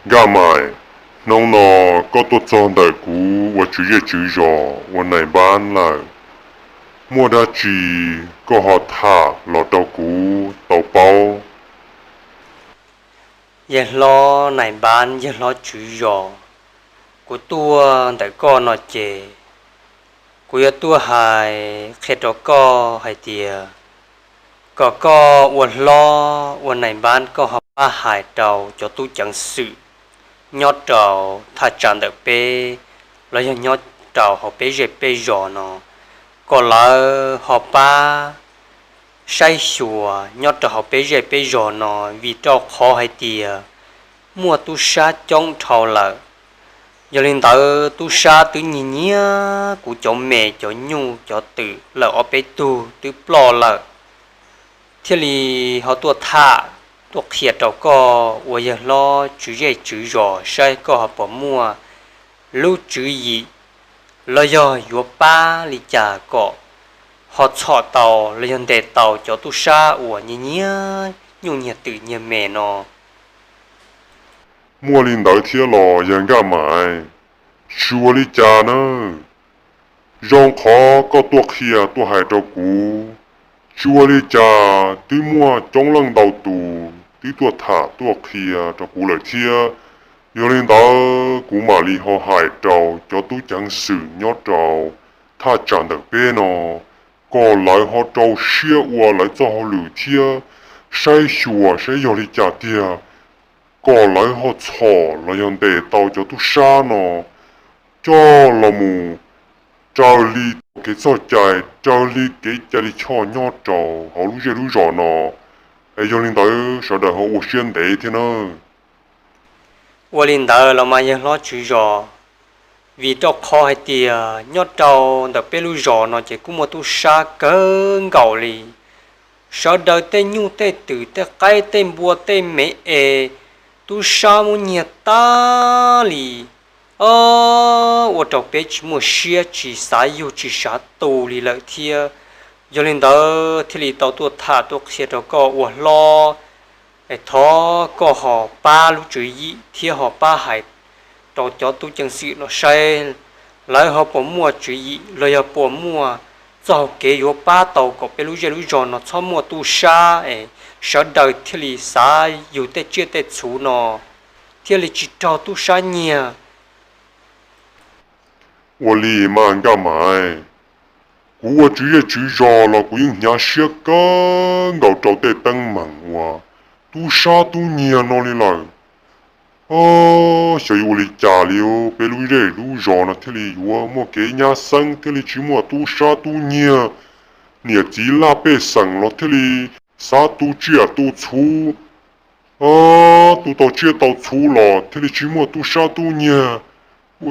Nkaj Maim, hnub no koj tuaj txog ntawm kuv ua tswv zej tswv zos ua nais npab lawm, muaj dab tsi koj ho tham los rau kuv tau paub. Yawg hlob nais npab, yawg hlob tswv zos, kuv tuaj ntawm koj no ces kuv yuav tuaj hais qhia rau koj hais tias kom koj ua hlob ua nais npab koj ho pab hais rau cov tub ceev xwm nyob rau thaj tsam ntawm peb los yog nyob rau hauv peb zej peb zos no, kom lawv ho pab saib xyuas nyob rau hauv peb zej peb zos no, vim rau qhov hais tias muaj tub sab coob dhau lawm. Yog li ntawd tub sab twb nyiag nyiag kuv cov me cov nyuj cov twm lawm ob peb tug twb ploj lawm, thiaj li ho tuaj tham tuaj qhia rau koj ua yawg hlob tswv zej tswv zos saib koj ho puas muaj lub tswv yim los yog yuav pab li cas kom ho txhom tau los yog ntes tau cov tub sab uas nyiag nyiag nyuj nyiag twm nyiag me no. Muaj li ntawd thiab los yawg Nkaj Maim? Tsis ua li cas na. Zoo qhov koj tuaj qhia tuaj hais rau kuv, tsis ua li cas twb muaj coob leej ntau tus twb tuaj tham tuaj qhia rau kuv lawm thiab. Yog li ntawd kuv mam li ho hais rau cov tub ceev xwm nyob rau thaj tsam ntawm peb no, kom lawv ho rau siab ua lawv txoj hauj lwm thiab saib xyuas saib yog li cas tiag, kom lawv ho txhom los yog ntes tau cov tub sab no coj los mus raws li txoj kev txoj cai, raws li kev cai li choj nyob rau hauv lub zej lub zos no. Es yog li ntawd sawv daws ho ua siab ntev thiab nawb. Ua li ntawd los mas yawg hlob tswv zos, vim rau qhov hais tias nyob rau ntawm peb lub zos no ces kuj muaj tub sab kawg nkaus li. Sawv daws tej nyuj tej twm tej qaib tej npua tej me es tub sab muab nyiag tag li, o, ua rau peb tsis muaj siab tsis xav yug tsis xav tu li lawm thiab. Yog li ntawd thiaj li tau tuaj tham tuaj qhia rau koj ua hlob, es thov koj ho pab lub tswv yim thiab ho pab hais rau cov tub ceev xwm no saib lawv ho puas muaj tswv yim los yog puas muaj txoj hau kev yuav pab tau kom peb lub zej lub zos no txhob muaj tub sab es sawv daws thiaj li xav yug tej tsiaj tej txhu no thiaj li tsis raug tub sab nyiag. Ua li mas Nkaj Maim, kuv ua tswv zej tswv zos los kuv yeej hnyav siab kawg nkaus rau tej teeb meem uas tub sab tub nyiag no li lawm. Xyov yuav ua li cas li, peb lub zej lub zos no thiaj li yuav muaj kev nyab xeeb thiaj li tsis muaj tub sab tub nyiag, niam txiv laj pej xeem los thiaj li xav tu tsiaj tu txhu, tu tau tsiaj tau txhu los thiaj li tsis muaj tub sab tub nyiag,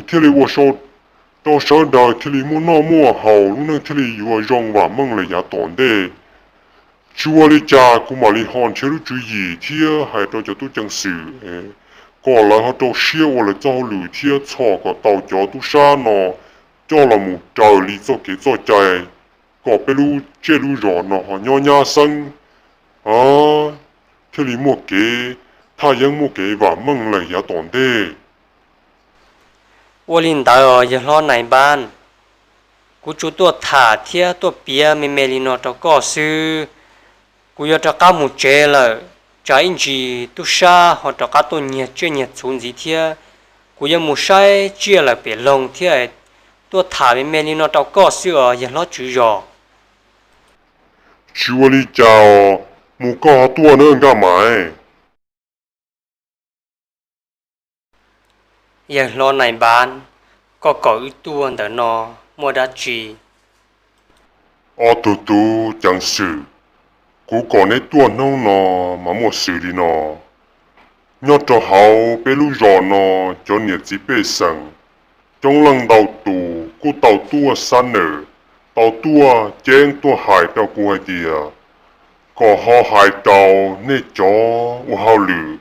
thiaj li ua rau sawv daws thiaj li muaj noj muaj haus, lub neej thiaj li yuav zoo vam meej lawm yav tom ntej. Tsis ua li cas kuv mam li ho nrhiav lub tswv yim thiab hais rau cov tub ceev xwm kom lawv ho rau siab ua lawv txoj hauj lwm thiab txhom kom tau cov tub sab no coj los mus raws li txoj kev txoj cai, kom peb lub zej lub zos no ho nyob nyab xeeb, thiaj li muaj kev thaj yeeb muaj kev vam meej lawm yav tom ntej. Ua li ntawd os yawg hlob nais npab, kuv tsuas tuaj tham thiab tuaj piav me me li no rau koj xwb. Kuv yuav rov qab mus tsev lawm, tsam ib ntsis tub sab ho rov qab tuaj nyiag tsiaj nyiag txhuv ntxiv thiab. Kuv yuav mus saib tsiaj lawm pem loog thiab, tuaj tham me me li no rau koj xwb os yawg hlob tswv zos. Tsis ua li cas os, mus koj ho tuaj nawb Nkaj Maim. Yawg hlob nais npab, koj kom wb tuaj ntawm no muaj dab tsi? Ob tug tub ceev xwm, kuv kom neb tuaj hnub no mas muaj xws li no. Nyob rau hauv peb lub zos no, cov niam txiv pej xeem coob leej ntau tus kuj tau tuaj xab nawm, tau tuaj ceeb tuaj hais rau kuv hais tias kom ho hais rau nej cov ua hauj lwm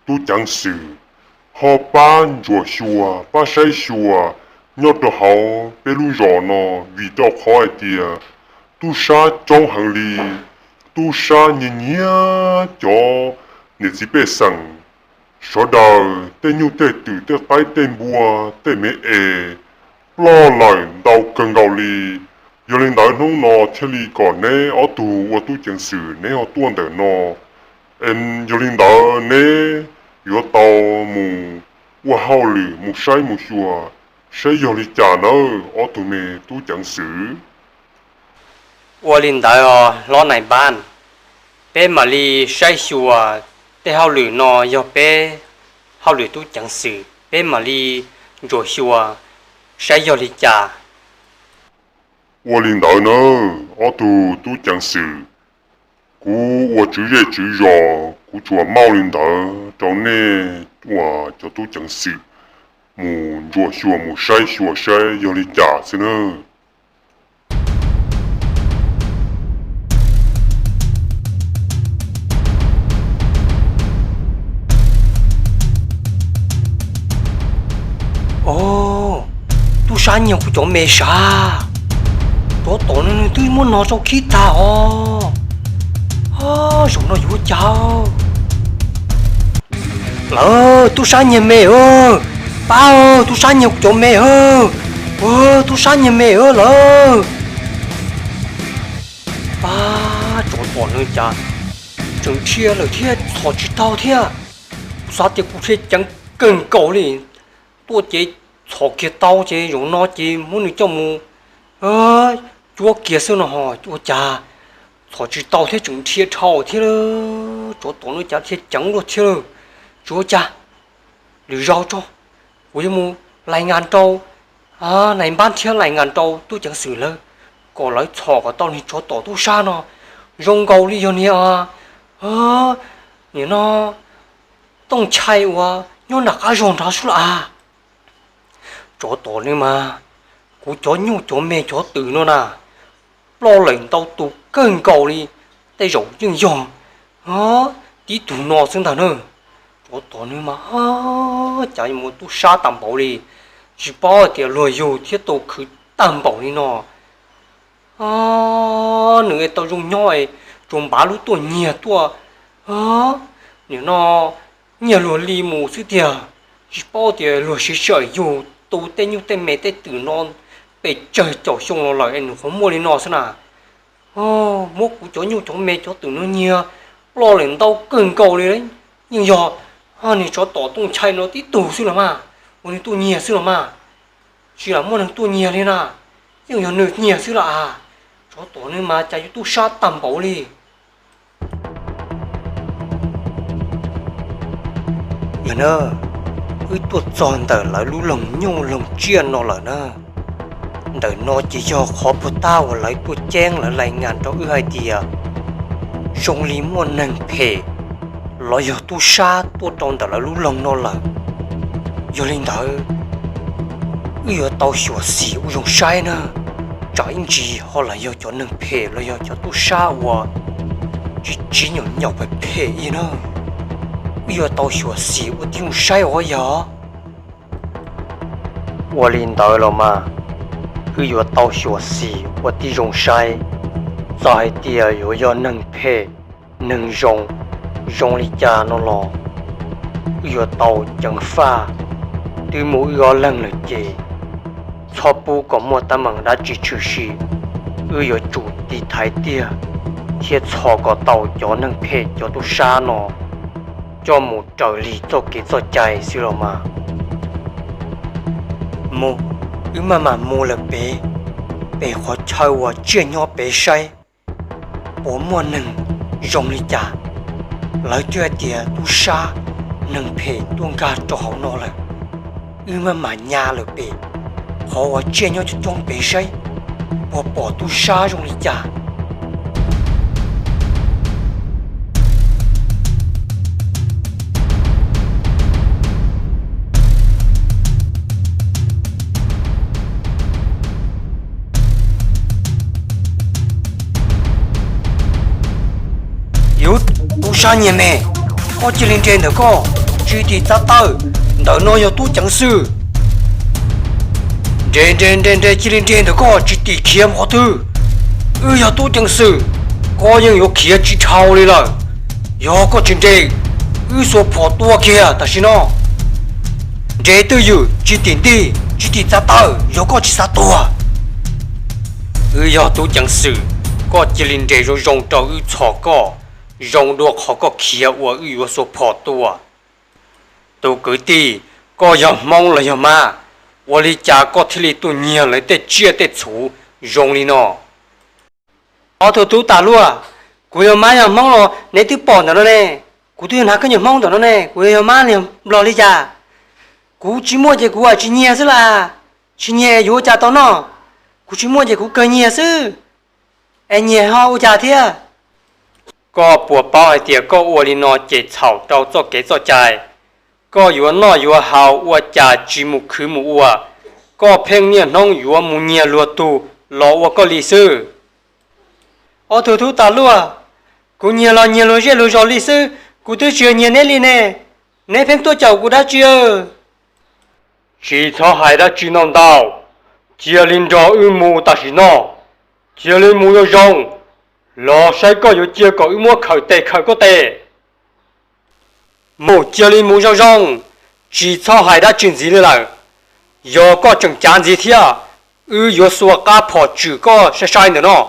tub ceev xwm ho pab ntsuas xyuas pab saib xyuas nyob rau hauv peb lub zos no, vim rau qhov hais tias tub sab coob heev li, tub sab nyiag nyiag cov niam txiv pej xeem, Sawv daws tej nyuj tej twm tej qaib tej npua tej me es ploj lawm ntau kawg nkaus li. Yog li ntawd hnub no thiaj li kom neb ob tug ua tub ceev xwm neb ho tuaj ntawm no. Es yog li ntawd neb yuav tau mus ua hauj lwm mus saib mus xyuas saib yog li cas nawb ob tug me tub ceev xwm. Ua li ntawd os hlob nais npab, peb mam li saib xyuas. Tej hauj lwm no yog peb hauj lwm tub ceev xwm, peb mam li ntsuas xyuas saib yog li cas. Ua li ntawd nawb ob tug tub ceev xwm, kuv ua tswv zej tswv zos kuv tsuas maub li ntawd rau nej ua cov tub ceev xwm mus ntsuas xyuas mus saib xyuas saib yog li cas xwb nawb. Os, tub sab nyiag kuv cov me sav. Tsov tom no nws twb muab no rau khib tag os. Zaum no yuav ua cas? Lawv, tub sab nyiag me, pab, tub sab nyiag kuv cov me. Tub sab nyiag me lawv. Pab, tsov tom no cas tseem dhia lawm thiab txhom tsis tau thiab. Kuv xav tias kuv dhia ceev kawg nkaus li, tuaj ces txhom kiag tau ces zaum no ces muab nws coj mus cuab kiag xwb no ho ua cas txhom tsis tau thiab tseem dhia dhau thiab. Tsov tom no cas dhia ceev luaj thiab lawm. Tsis ua cas, lwm zaus tso kuv yuav mus lais ngas rau nais npab thiab lais ngas rau tub ceev xwm lawv kom lawv txhom kom tau niag tsov tom tub sab no zoo nkaus li yog niag, niag no Tooj Chai uas nyob nram qab zog nrad sub las. Tsov tom no mas, kuv cov nyuj cov me cov twm no na, ploj lawm ntau tus kawg nkaus li, tej zaum yeej yog tib tug no xwb ntag na. Tsov tom no mas, cas mus tub sab tag npaum li, tsis paub tias luag yug thiab tau khwv tag npaum li no. Nws tau zoo nyob es tsuas npav lub tuaj nyiag tuaj, nim no nyiag luag li mus xwb tiag. Tsis paub tias luag siv sij hawm yug tu tej nyuj tej me tej twm no pes tsawg caum xyoo los lawm es nws qhuav muaj li no xwb na. Muab kuv cov nyuj cov me cov twm no nyiag ploj lawm ntau kawg nkaus li, yeej yog niag tsov tom Tooj Chai no tib tug xwb los mas, uas nws tuaj nyiag xwb los mas. Tsis lam muaj neeg tuaj nyiag li na, yeej yog nws nyiag xwb las. Tsov tom no mas cas yuav tub sab tag npaum li. Yog na, wb tuaj txog ntawm lawv lub loog nyuj loog tsiaj no lawm na. Ntawm no ces yog qhov puag ta uas lawv tuaj ceeb lawv lais ngas rau wb hais tias zoo li muaj neeg phem los yog tub sab tuaj rau ntawm lawv lub loog no lawm. Yog li ntawd, wb yuav tau xyuam xim ua zoo saib na, tsam ib ntsis ho lam yog cov neeg phem los yog cov tub sab uas tsis tsim nyog nyaum phem phem li na. Wb yuav tau xyuam xim ua tib zoo saib os yog. Ua li ntawd los mas, wb yuav tau xyuam xim ua tib zoo saib, txawm hais tias yuav yog neeg phem neeg zoo, zoo li cas no los wb yuav tau ceev faj. Twb muaj wb ob leeg lawm ces txhob pub kom muaj teeb meem dab tsi tshwm sim, wb yuav tsum tiv thaiv tiag thiab txhom kom tau cov neeg phem cov tub sab no coj mus raws li txoj kev txoj cai xwb los mas. Mus, wb maj mam mus lawm pem, pem qhov chaw uas tsiaj nyob pem saib puas muaj neeg zoo li cas. Lawv twb hais tias tub sab neeg phem tuaj nkag rau hauv no lawm. Wb maj mam nyas lawm pem qhov uas tsiaj nyob coob coob pem saib puas pom tub sab zoo li cas. Yus, tub sab nyiag me, koj cia li nres ntawm koj, tsis tim txav taw. Ntawm no yog tub ceev xwm. Nres nres nres nres, cia li nres ntawm koj, tsis tim khiav mus qhov twg. Wb yog tub ceev xwm, koj yeej yuav khiav tsis dhau li lawm. Yog koj tsis nres, Wb xuas phom tua kiag tam sim no. Nres twj ywm, tsis tim nti, tsis tim txav taw, yog koj tsis xav tuag. Wb yog tub ceev xwm, koj cia li nres zoo zoo rau wb txhom koj, zoo dua qhov koj khiav uas wb yuav xuas phom tua. Tus kwv tij, koj yog Hmoob los yog Mab, ua li cas koj thiaj li tuaj nyiag lawv tej tsiaj tej txhu zoo li no? Ob tug tub tas luaj, kuv yog Mab yog Hmoob los neb twb pom ntawm no ne, kuv twb yog hnav khaub ncaws Hmoob ntawm no ne, kuv yog Mab yog Nplog li cas? Kuv tsis muaj ces kuv tsis nyiag xwb las, tsis nyiag yuav ua cas tau noj, kuv tsis muaj ces kuv kawg nyiag xwb, es nyiag ho ua cas thiab? Koj puas paub hais tias koj ua li no ces txhaum rau txoj kev txoj cai. Koj yuav noj yuav haus ua cas tsis mus khwv mus ua, koj pheej niaj hnub yuav mus nyiag luag tug los ua koj li xwb. Ob tug tub tas luaj, kuv nyiag los nyiag luag zej luag zos li xwb, kuv twb tsis nyiag neb li ne, neb pheej tuaj caum kuv dab tsi? Tsis txhob hais dab tsi ntau ntau, cia li nrog wb mus tam sim no, cia li mus zoo zoo, los saib koj yuav cia kom wb muab khaws tes khaws koj tes. Mus, cia li mus zoo zoo, tsis txhob hais dab tsi ntxiv li lawm. Yog koj tseem cav ntxiv thiab, wb yuav xuas qab phom tswm koj sai sai ntawm no.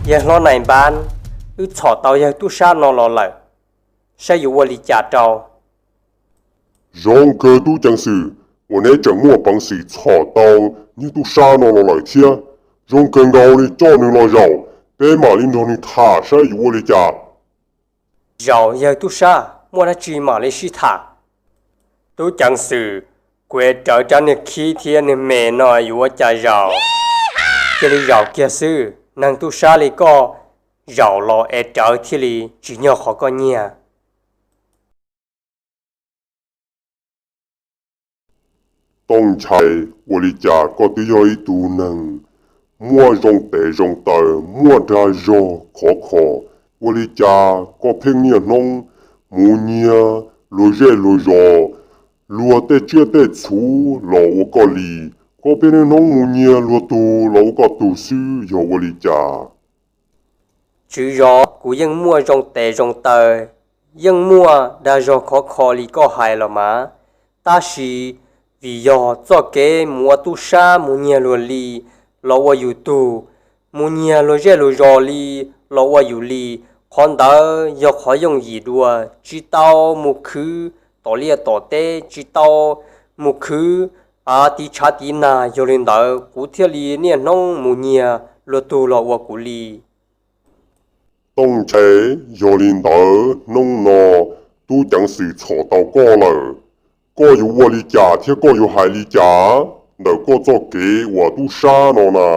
Yawg hlob Nais Npab, wb txhom tau yawg tub sab no los lawm, saib yuav ua li cas rau. Zoo kawg tub ceev xwm uas neb tseem muaj peev xwm txhom tau niag tub sab no los lawm thiab. Zoo kawg nkaus li, coj nws los zaum, peb mam li nrog nws tham saib yuav ua li cas. Zaum yawg tub sab, muaj dab tsi mam li sib tham. Tub ceev xwm, kuv rawv rab niag khib thiab niag me no yuav ua cas zaum? Cia li zaum kiag xwb, neeg tub sab li koj, zaum los es rawv thiaj li tsis nyog qhov koj nyiag. Tooj Nchai, ua li cas koj twb yog ib tug neeg muaj zoo tes zoo taw, muaj dag zog khov kho, ua li cas koj pheej niaj hnub mus nyiag luag zej luag zos, luag tej tsiaj tej txhu los ua koj li? Koj pheej niaj hnub mus nyiag luag tug los ua koj tug xwb, yog ua li cas? Tswv zos, kuv yeej muaj zoo tes zoo taw, yeej muaj dag zog khov kho li koj hais los mas, tab sis vim yog txoj kev mus ua tub sab mus nyiag luag li los ua yus tug, mus nyiag luag zej luag zos li los ua yus li, qhov ntawd yog qhov yooj yim dua, tsis tau mus khwv tom liaj tom teb, tsis tau mus khwv tiv tshav tiv nag, yog li ntawd kuv thiaj li niaj hnub mus nyiag luag tug los ua kuv li. Tooj Nchai, yog li ntawd hnub no tub ceev xwm txhom tau koj lawm, koj yuav ua li cas thiab koj yuav hais li cas ntawm koj txoj kev ua tub sab no na?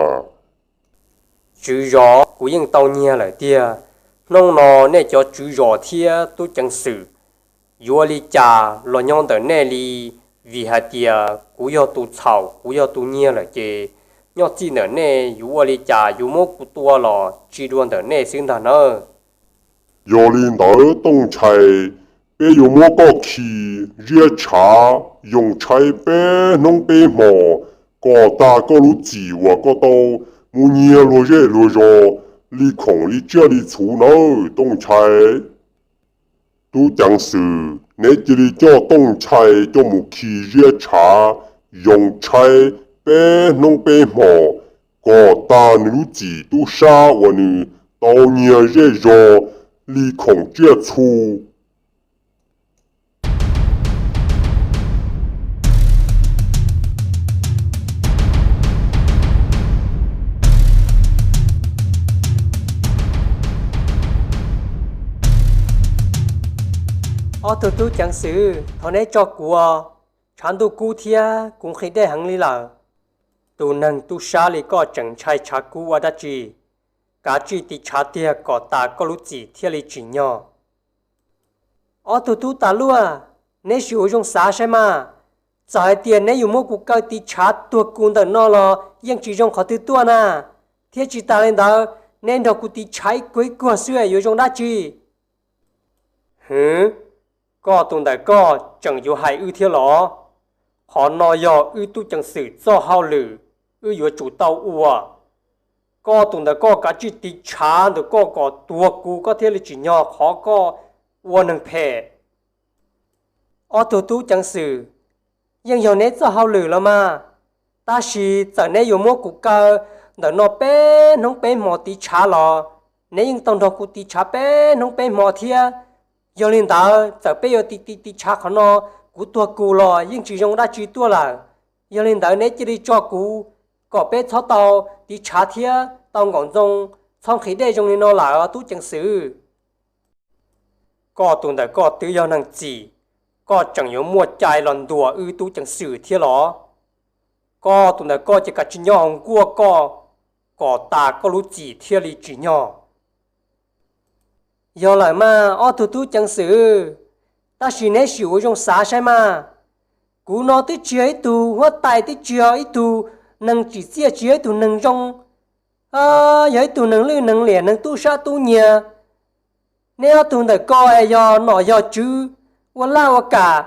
Tswv zos, kuv yeej tau nyiag lawm tiag. Hnub no nej cov tswv zos thiab tub ceev xwm, yuav li cas los nyob ntawm nej li, vim hais tias kuv yog tus txhaum, kuv yog tus nyiag lawm ces nyob txij ntawm nej yuav ua li cas yuav muab kuv tua los tsis dua ntawm nej xwb ntag nawb. Yog li ntawd Tooj Nchai, peb yuav muab koj khi ziab tshav yoo tshaib peb hnub peb hmos kom tas koj lub txim uas koj tau mus nyiag luag zej luag zos li khoom li tsiaj li txhuv nawb Tooj Nchai. Tub ceev xwm, neb cia li coj Tooj Nchai coj mus khi ziab tshav yoo tshaib peb hnub peb hmos kom tas nws lub txim tub sab uas nws tau nyiag zej zog li khoom tsiaj txhu. Ob tug tub ceev xwm, thov neb tso kuv, tshav ntuj kub thiab kuv nqhis dej heev li lawm. Tus neeg tub sab li koj tseem ntshai tshav kub ua dab tsi? Kav tsij tiv tshav tiag kom tas koj lub txim thiaj li tsim nyog. Ob tug tub tas luaj, neb sim ua zoo xav saib mas. Txawm hais tias neb yuav muab kuv kaw tiv tshav tuag kuv ntawm no los yeej tsis zoo qhov twg tuaj na. Thiab tsis tas li ntawd, neb nrog kuv tiv tshav ib kuag ib kuag xwb yuav zoo dab tsi? Hwv, koj tus ntawm koj tseem yuav hais wb thiab los? Qhov no yog wb tub ceev xwm txoj hauj lwm, wb yuav tsum tau ua. Koj tus ntawm koj kav tsij tiv tshav ntawm koj kom tuag kuv koj thiaj li tsim nyog qhov koj ua neeg phem. Ob tug tub ceev xwm, yeej yog neb txoj hauj lwm los mas. Tab sis txawm neb yuav muab kuv kaw ntawm no peb hnub peb hmos tiv tshav los, neb yeej tau nrog kuv tiv tshav peb hnub peb hmos thiab. Yog li ntawd txawm peb yuav tiv tiv tiv tshav qhov no, kuv tuag kuv los yeej tsis zoo dab tsi tuaj lawm. Yog li ntawd neb cia li tso kuv kom peb txhob tau tiv tshav thiab tau nkaum ntxoo, txhob nqhis dej zoo li no lawm tub ceev xwm. Koj tus ntawm koj twb yog neeg txim, koj tseem yuav muaj cai los ntuas wb tub ceev xwm thiab los? Koj tus ntawm koj ces kav tsij nyob hauv nkuaj koj, kom tas koj lub txim thiaj li tsim nyog. Yog lawm mas ob tug tub ceev xwm, tab sis neb sim ua zoo xav saib mas. Kuv no twb tsis yog ib tug huab tais, twb tsis yog ib tug neeg tsim txiaj, tsis yog ib tug neeg zoo, yog ib tug neeg lwj neeg liam, neeg tub sab tub nyiag. Neb ob tug ntawm ko yog nom yog tswv, ua laj ua kam,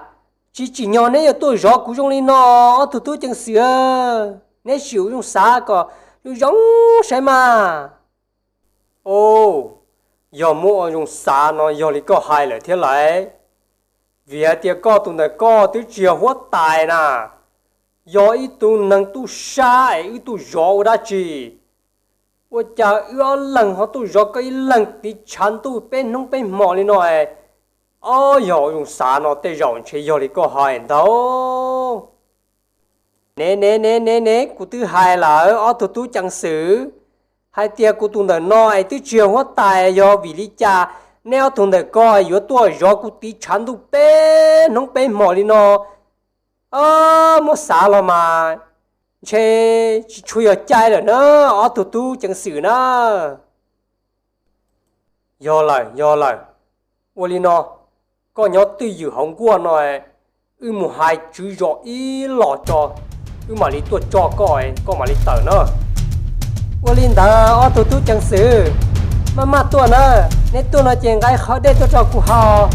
tsis tsim nyog neb yuav tuaj zov kuv zoo li no. Ob tug tub ceev xwm, neb sim ua zoo xav kom zoo zoo saib mas. O, yog muab ua zoo xav no yog li koj hais lawm thiab lauj. Vim hais tias koj tus ntawm koj twb tsis yog huab tais na, yog ib tug neeg tub sab es wb tuaj zov ua dab tsi? Ua cas wb ob leeg ho tuaj zov koj ib leeg tiv tshav ntuj peb hnub peb hmo li no? O, yog ua zoo xav no tej zaum ntshe yog li koj hais ntag. Ne ne ne ne ne, kuv twb hais lawm ob tug tub ceev xwm, hais tias kuv tus ntawm no es twb tsis yog huab tais, yog vim li cas neb ob tug ntawm ko yuav tuaj zov kuv tiv tshav ntuj peb hnub peb hmo li no? Muab xav los mas ntshe tsis tshua yog cai lawm na, ob tug tub ceev xwm na. Yog lawm, yog lawm. Ua li no, koj nyob twj ywm hauv nkuaj no, wb mus hais tswv zos ib los tso, wb mam li tuaj tso koj, koj mam li tawm na. Ua li ntawd ob tug tub ceev xwm, maj maj tuaj na, neb tuaj no ces nqa qhov dej tuaj rau kuv haus.